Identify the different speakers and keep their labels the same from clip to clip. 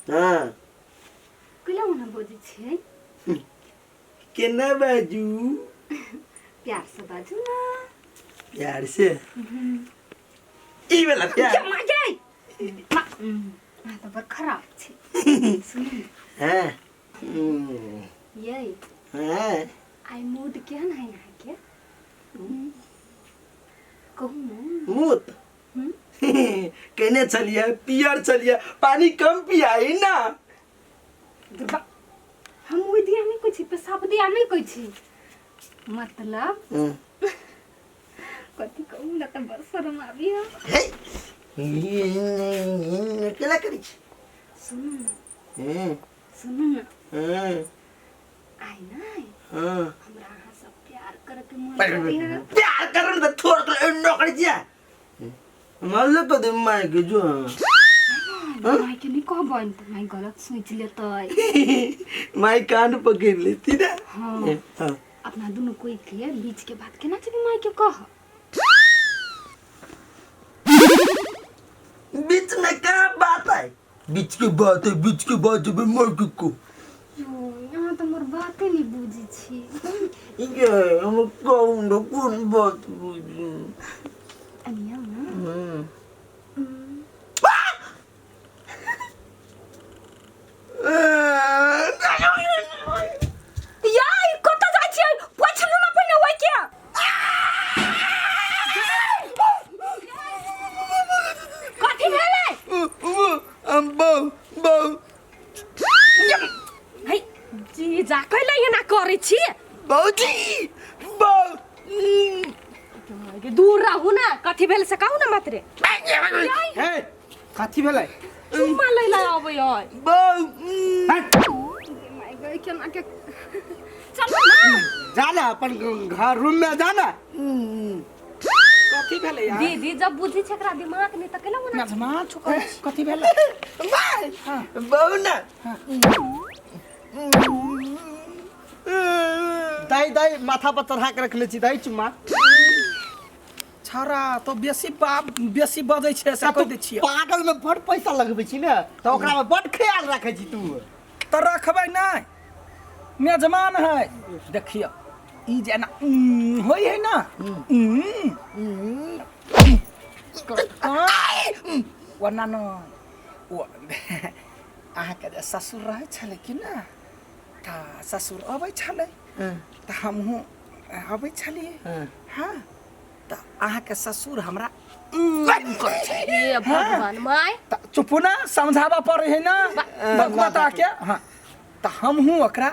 Speaker 1: हाँ।
Speaker 2: कैला ओना बजै छियै?
Speaker 1: केना बाजू?
Speaker 2: प्यार से बाजू ना।
Speaker 1: प्यार से? ई वाला प्यार।
Speaker 2: क्या माँ गई माँ, माँ तऽ बड़ खराब छै। सुनू ने।
Speaker 1: हाँ।
Speaker 2: यै।
Speaker 1: हाँ।
Speaker 2: आइ मूड केहन है अहाँके? कहू ने।
Speaker 1: मूत केने छलियै? पियर छलियै, पानी कम पियाई ना।
Speaker 2: दुर्गा, हम ओहि दिया नहि कहै छी, पेशाब दिया नहि कहै छी, मतलब कथी कहू ना, तऽ बड़ शरम आबी है।
Speaker 1: हे, केना करै छी?
Speaker 2: सुनू ने। सुनू ने। आइ नहि हमरा अहाँ सब प्यार करे के मन करैया।
Speaker 1: प्यार करन त थोड़ के नौकरी जिया मारले तो दे माय के जो।
Speaker 2: माय के नहीं कहबनि तऽ माय गलत सोचि लेतै।
Speaker 1: माय कान पकड़ लेती ना।
Speaker 2: हाँ।
Speaker 1: हाँ।
Speaker 2: अपना दुनू कोई के बीच के बात केना जेबै माय के कह?
Speaker 1: बीच में क्या बात है? बीच के बात है, बीच के बात जब माय के को।
Speaker 2: यो, यहाँ तऽ मोर बाते नहीं बुझै छी।
Speaker 1: ये हम कहूँ ना कौन बात बुझू?
Speaker 2: अनिया ना। या, ई कतऽ जाइ छियै? पोछलू ना पहिने ओइ के। कथी भेलै?
Speaker 1: बहु बहु।
Speaker 2: है जी, जा कैला एना करै छी?
Speaker 1: बाबूजी बहु।
Speaker 2: दूर रहू ना। कथी भेल से कहू ना मात्रे।
Speaker 3: हे, कथी भेलै?
Speaker 2: चुम्मा लै ला अबै है।
Speaker 1: बहु।
Speaker 3: हट।
Speaker 2: My गई, केना के चलू ना।
Speaker 3: जा ना अपन घर, रूम में जा ना। कथी भेलै यार?
Speaker 2: दीदी, जब बुद्धि छै एकरा दिमाग नहीं तऽ केना ओना?
Speaker 3: नजमा छुकल, कथी भेलै?
Speaker 1: बहु ना।
Speaker 3: दाई, दाई, माथा पर चढ़ा के रखले छी, दाई चुम्मा। छौड़ा तो बेसी बाप बेसी बजै छै से कहि दै छियै। पागल में बड़ पैसा लगबै छी ने, तऽ ओकरा में बड़ ख्याल राखै छी तू। तऽ रखबै नहि, मेजमान है। देखियौ, ई जे एना होइ है ना, ओना नहि। ओ अहाँके जे ससुर रहै छलै कि ने, तऽ ससुर अबै छलै तऽ हमहूँ अबै छलियै। हँ, तऽ अहाँके ससुर हमरा करै छलै।
Speaker 2: हे भगवान, my.
Speaker 3: तऽ चुपू ना, समझाबऽ पड़ै है ना भगवता के। हँ, तऽ हमहूँ ओकरा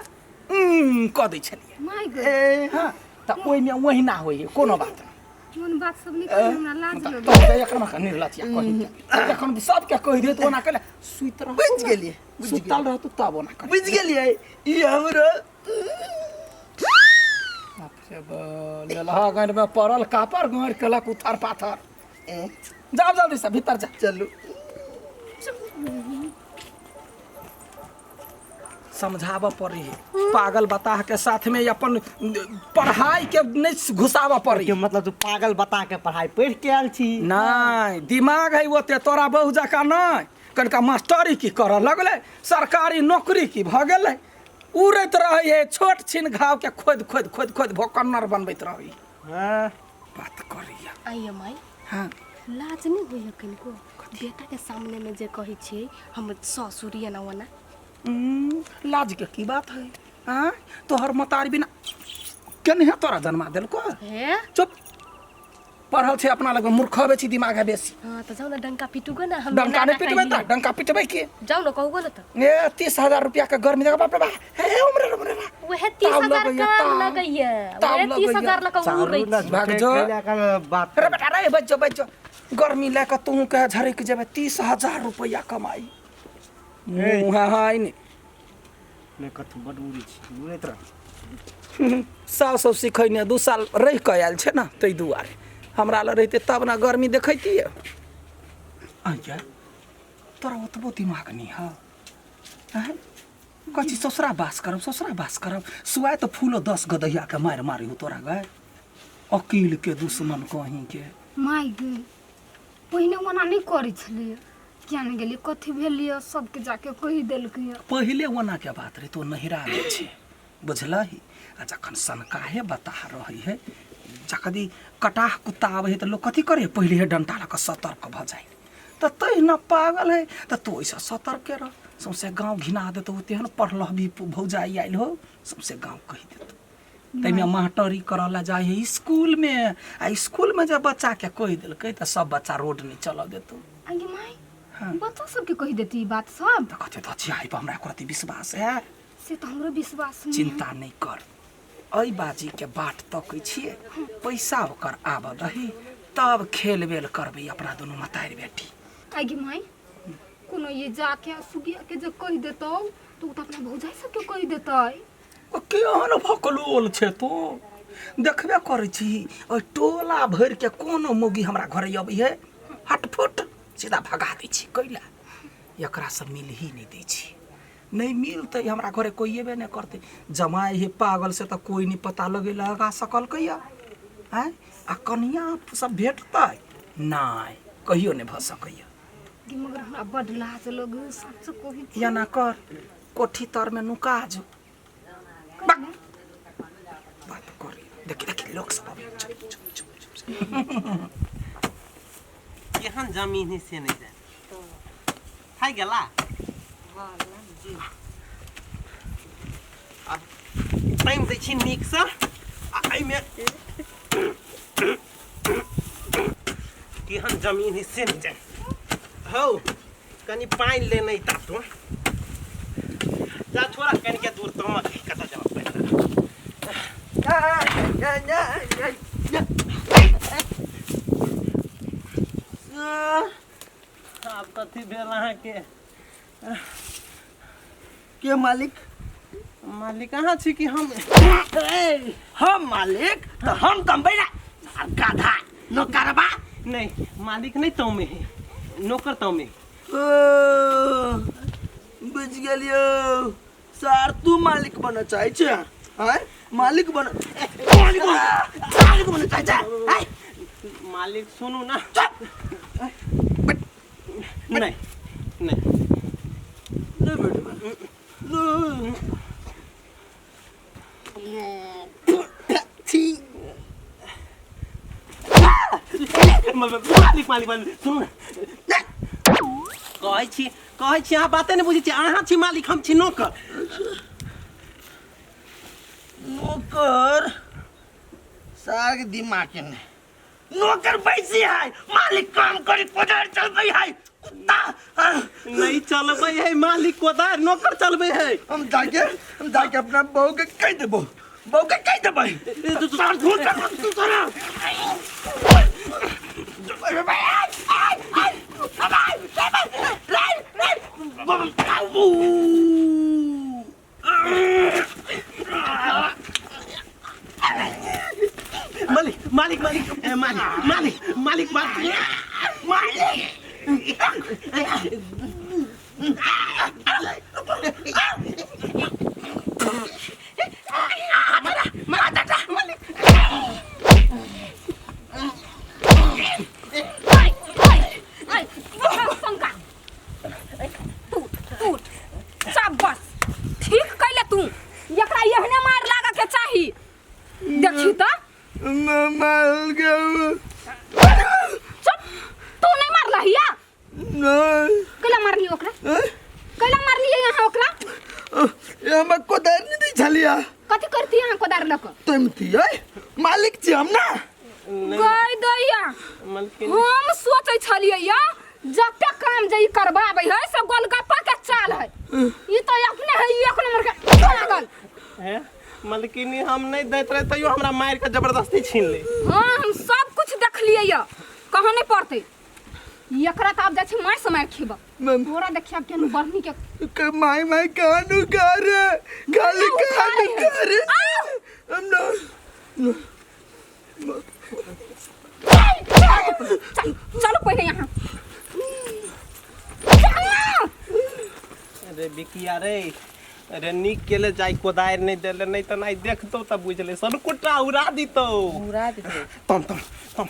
Speaker 3: कऽ दै छलियै।
Speaker 2: My गई।
Speaker 3: हँ, तऽ ओहिमे ओहिना होइ है, कोनो बात नहि।
Speaker 2: कोन बात सब नहीं कही, हमरा लाज
Speaker 3: तऽ
Speaker 2: लगे।
Speaker 3: तऽ एखन हमरा निर्लज्जिया कही के। जखन सबके कहि देत ओना केले सुति रह।
Speaker 1: बुझि गेलियै।
Speaker 3: सुतल रहतौ तब ओना कर।
Speaker 1: बुझि गेलियै, ई हमरो।
Speaker 3: बाप रे बा, लेलहा गाँडमे पड़ल कापर गाँड केलक उथर पाथर। जाओ जल्दी से भीतर जा।
Speaker 1: चलू।
Speaker 3: समझाबऽ पड़ै है पागल बताह के साथ में अपन पढ़ाई के नहीं घुसाबऽ पड़ै।
Speaker 4: के मतलब तू पागल बता के पढ़ाई पढ़ के आयल छी?
Speaker 3: नहीं, दिमाग है ओते, तोरा बहु जकाँ नहीं। कनिका मास्टरी की करऽ लगलै, सरकारी नौकरी की भऽ गेलै, उड़ैत रहै है। छोट छिन घाव के खोदि खोदि खोदि खोदि भोकन्नर बनबैत रहै।
Speaker 4: हाँ।
Speaker 3: बात करैया।
Speaker 5: आइए माई।
Speaker 3: हाँ।
Speaker 5: लाज नहीं होइए कनिको बेटा के सामने में जे कहै छियै हम ससुर एना ओना?
Speaker 3: लाज के की बात है? हाँ, तोहर मतारी बिना केनहे तोरा जन्मा देलको?
Speaker 5: हे।
Speaker 3: चुप, पढ़ल छै अपना लग, मूर्ख छी, दिमाग है बेसी।
Speaker 5: हाँ, तऽ जाउ ने डंका पिटू गो ना हम।
Speaker 3: डंका
Speaker 5: एना
Speaker 3: नहि
Speaker 5: एना
Speaker 3: पिटबै तऽ
Speaker 5: कहलियै।
Speaker 3: डंका पिटबै के?
Speaker 5: जाउ ने, कहू गो ने तऽ।
Speaker 3: ए, 30,000 रुपया के गर्मी जगह, बाप रे बाप, हे उमरे उमरे बा।
Speaker 5: वएह 30
Speaker 3: ताव
Speaker 5: हजार
Speaker 3: लगैया,
Speaker 5: काम
Speaker 3: ताव।
Speaker 5: लगैया।
Speaker 3: ताव
Speaker 5: वएह 30
Speaker 3: लगैया।
Speaker 5: हजार लऽ कऽ उड़ै
Speaker 4: चारू ना
Speaker 5: छी।
Speaker 3: भाग
Speaker 4: झूठे
Speaker 3: जो।
Speaker 4: खैला के बात।
Speaker 3: अरे बेटा रे, बच्चो बच्चो, गर्मी लए कऽ तू के झरक जेबै। 30,000 रुपया कमाई मुँह है ने।
Speaker 4: नहि कथू, बड उड़ै छी, उड़ैत रह।
Speaker 3: साउ सब सिखै ने 2 साल रहि कऽ आयल छै ने, ताहि दुआरे। हमरा लग रहितै तब ने गर्मी देखैतियै। आँय, तोरा ओतबो दिमाग नहि हौ? आँय, कथी ससुरा बास करब, ससुरा बास करब, सुआए तऽ फूलो 10 गदहिया के मारि मारी हो तोरा गए, अकील के दुश्मन कहीं के।
Speaker 2: माय गे, पहिने ओना नहि करै छलैया। किया नहि गेलियै कथी भेलियै सबके जाके कहि देलकै
Speaker 3: पहिले ओना के बात रहे तो नहिरा में छै बुझलही आ जखन सनकाहे बताह रहै है जखन कटाह कुत्ता आबै है तऽ लोक कथी करे पहिले हे डंटा लऽ कऽ सतर्क भऽ जाइ तऽ तहिना पागल है तऽ तू ओहिसँ सतर्के रह सौंसे गाँव घिना देतौ तेहन पढ़लह भी भौजाइ आयल हो सौंसे गाँव कहि देतौ ताहिमे मास्टरी करऽ लए जाइ है स्कूलमे आ स्कूलमे जे बच्चाके कहि देलकै तऽ सब बच्चा रोड नहि चलऽ देतौ
Speaker 2: आगे माय
Speaker 3: हाँ।
Speaker 2: बच्चा सबके कहि देती ई बात सब
Speaker 3: तऽ कहतै धचिया पर हमरा एको रत्ती विश्वास है
Speaker 2: से तऽ हमरो विश्वास नहि
Speaker 3: चिंता नहि कर एहि बाजीके बाट तकै छियै पैसा ओकर आबऽ दही तब खेल बेल करबै अपना दुनू मतारि बेटी
Speaker 2: आगे माय कोनो ये जाके सुगिया के जे कहि देतौ तऽ ओ तऽ अपना भौजाइ सबके कहि देतै
Speaker 3: ओ केहन भकलोल छै तू देखबे करै छी ओहि टोला भरिके कोनो मौगी हमरा घरे अबै है हटफुट सीधा भगा दै छी कैला एकरा से मिल ही नहि दै छी नहि मिलतै हमरा घरे कोइ अयबे नहि करतै जमाइ हे पागल से तऽ कोइ नहि पता लगे लगा सकलकै यऽ आँय आ कनिया सब भेटतै नहि कहियो नहि भऽ सकैए
Speaker 2: कि मगर हमरा बड लाज लगै सच कहै छी
Speaker 3: एना कर कोठी तरमे नुका जो बक। बात करी देखी देखी लोक सब अबै चुप चुप चुप चुप
Speaker 6: केहन जमीन है से नहि जाने थाकि गेला आब पानि दै छी नीकसँ आ एहिमे केहन जमीन है से नहि जाने हौ कनि पानि लेने ता तू जा छोड़ा कनिके दूर तो कतऽ जब पानि आब कथी भेल अहाँके
Speaker 1: के मालिक
Speaker 6: मालिक अहाँ छी कि हम
Speaker 1: हम मालिक तऽ हम तमबै ना गधा नौकरबा
Speaker 6: नहीं मालिक नहीं तो में है नौकर तो में
Speaker 1: ओ बुझि गेलियौ सर तू मालिक बनऽ चाहै छै आँय मालिक बन मालिक बन मालिक बनऽ चाहै छै आँय
Speaker 6: मालिक सुनू ना नहीं नहीं
Speaker 1: नहि बेटा नहि छी
Speaker 6: मालिक मालिक मालिक सुनू ना कहै छी कहै छी अहाँ बाते नहि बुझै छी अहाँ छी मालिक हम छी नौकर
Speaker 1: नौकर सार के दिमाग के नहीं नौकर बैसी है मालिक काम करी कोदार चलबै है कुत्ता
Speaker 6: नहीं चलबै है मालिक कोदार नौकर चलबै है
Speaker 1: हम जाके अपना बहू के कह देबो बहू के कह देबै सार झूठ तू तोरा
Speaker 6: मालिक मालिक मालिक ए, मालिक मालिक मालिक मालिक मालिक
Speaker 2: शंका टूट टूट शाबाश ठीक कैले तू एकरा एहने मार लागे के चाही देखी त
Speaker 1: मार गयो
Speaker 2: चुप तू नहीं मारला हिया
Speaker 1: नहीं
Speaker 2: कैला मारली ओकरा कैला मारली यहाँ ओकरा
Speaker 1: ये हमरा कोदार नहीं दै छलिया
Speaker 2: कथी करती यहाँ कोदार लक
Speaker 1: तुम थी मालिक छी हम ना
Speaker 2: गई दैया
Speaker 6: मालकिन
Speaker 2: हम सोचै छलियै या जते काम जे ई करबाबै है सब गोलगप्पा के चाल है ई तो अपने है एक नंबर के पागल
Speaker 6: हे मालकिनी हम नहीं दैत रहे तैयो हमरा मारि के जबरदस्ती छीन ले
Speaker 2: हाँ हम सब कुछ देखलियै या कहाँ नहीं पड़तै एकरा तऽ आब जाइ छी माय से मारि खेबऽ तोरा देखिया केहन बढ़नी के
Speaker 1: के माय माय कानू करे खाली
Speaker 2: उठा
Speaker 1: कानू
Speaker 2: रहे।
Speaker 1: करे हम ना
Speaker 2: चल चलो पहिले यहाँ चल ना।
Speaker 6: अरे बिकिया रे अरे नीक केले जाय कोदारि नहीं देले नहीं तो नहीं देखतो तब बुझले सनकुटा उड़ा दितो
Speaker 7: उड़ा देतै
Speaker 6: तम तम तम